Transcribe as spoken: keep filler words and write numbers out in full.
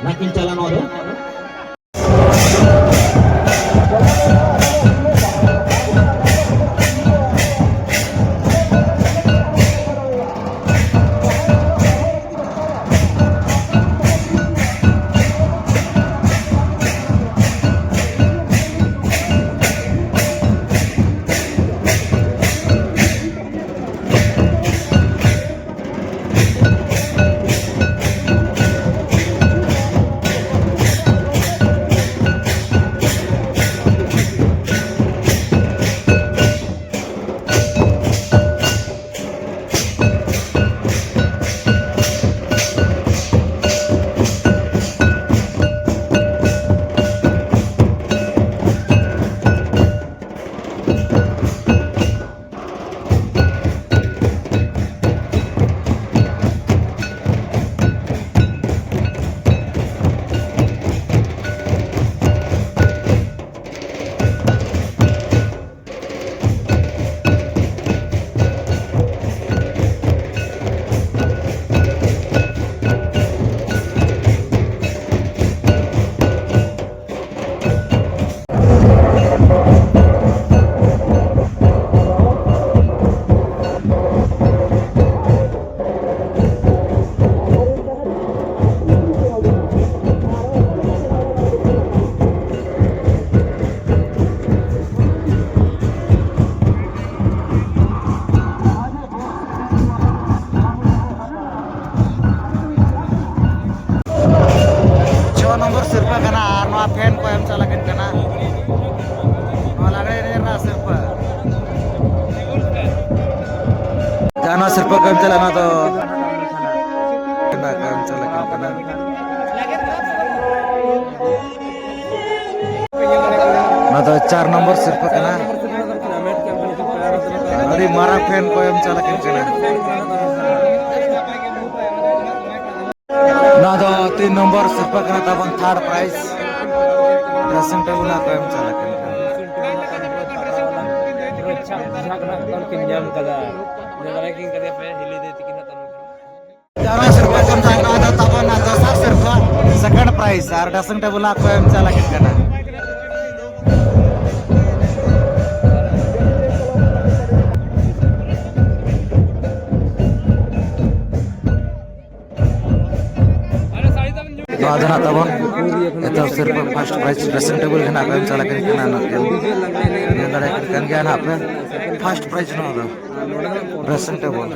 ᱱᱟᱠᱤᱱ ᱪᱟᱞᱟᱣ ᱱᱚᱣᱟ ᱫᱚ᱾ ᱪᱷᱚ ᱱᱚᱢᱵᱚᱨ ᱥᱤᱨᱯᱟᱹ ᱠᱟᱱᱟ ᱟᱨ ᱱᱚᱣᱟ ᱯᱷᱮᱱ ᱠᱚ ᱮᱢ ᱪᱟᱞ ᱟᱹᱠᱤᱱ ᱠᱟᱱᱟ᱾ ᱱᱚᱣᱟ ᱞᱟᱜᱽᱲᱮ ᱮᱱᱮᱡ ᱨᱮᱱᱟᱜ ᱥᱤᱨᱯᱟᱹ᱾ ᱡᱟᱦᱟᱸ ᱱᱚᱣᱟ ᱥᱤᱨᱯᱟᱹ ᱠᱚ ᱮᱢ ᱪᱟᱞᱟᱜ, ᱱᱚᱣᱟ ᱫᱚ ᱯᱷᱮᱱ ᱠᱚ ᱮᱢ ᱪᱟᱞ ᱟᱹᱠᱤᱱ ᱠᱟᱱᱟ᱾ ᱱᱚᱣᱟ ᱫᱚ ᱪᱟᱨ ᱱᱚᱢᱵᱚᱨ ᱥᱤᱨᱯᱟᱹ ᱠᱟᱱᱟ᱾ ᱟᱹᱰᱤ ᱢᱟᱨᱟᱝ ᱯᱷᱮᱱ ᱠᱚ ᱮᱢ ᱪᱟᱞ ᱟᱹᱠᱤᱱ ᱠᱟᱱᱟ᱾ ᱱᱚᱣᱟ ᱫᱚ ᱛᱤᱱ ᱱᱚᱢᱵᱚᱨ ᱥᱤᱨᱯᱟᱹ ᱠᱟᱱᱟ ᱛᱟᱵᱚᱱ, ᱛᱷᱟᱨᱰ ᱯᱨᱟᱭᱤᱡᱽ᱾ ᱰᱨᱮᱥᱤᱝ ᱴᱮᱵᱩᱞ ᱦᱚᱸ ᱠᱚ ᱮᱢ ᱪᱟᱞ ᱟᱹᱠᱤᱱ ᱠᱟᱱᱟ᱾ ᱡᱟᱦᱟᱸ ᱥᱤᱨᱯᱟᱹ ᱠᱚ ᱮᱢ ᱛᱟᱦᱮᱸ ᱠᱟᱱᱟ, ᱛᱟᱵᱚᱱ ᱫᱚᱥᱟᱨ ᱥᱤᱨᱯᱟᱹ᱾ ᱟᱨ dressing table ᱦᱟᱸᱜ ᱠᱚ ᱮᱢ ᱪᱟᱞ ᱟᱹᱠᱤᱱ ᱠᱟᱱᱟ᱾ ᱱᱚᱣᱟ ᱫᱚ ᱱᱟᱜ ᱛᱟᱵᱚᱱ ᱮᱛᱚᱦᱚᱵ ᱥᱤᱨᱯᱟᱹ first prize dressing table ᱜᱮ ᱱᱟᱜ ᱠᱚ ᱮᱢ ᱪᱟᱞ ᱟᱹᱠᱤᱱ ᱠᱟᱱᱟ᱾ ᱧᱮᱞ ᱫᱟᱲᱮᱭᱟᱜ ᱠᱟᱱ ᱜᱮᱭᱟ ᱱᱟᱜ ᱯᱮ, first prize ᱱᱚᱣᱟ ᱫᱚ dressing table᱾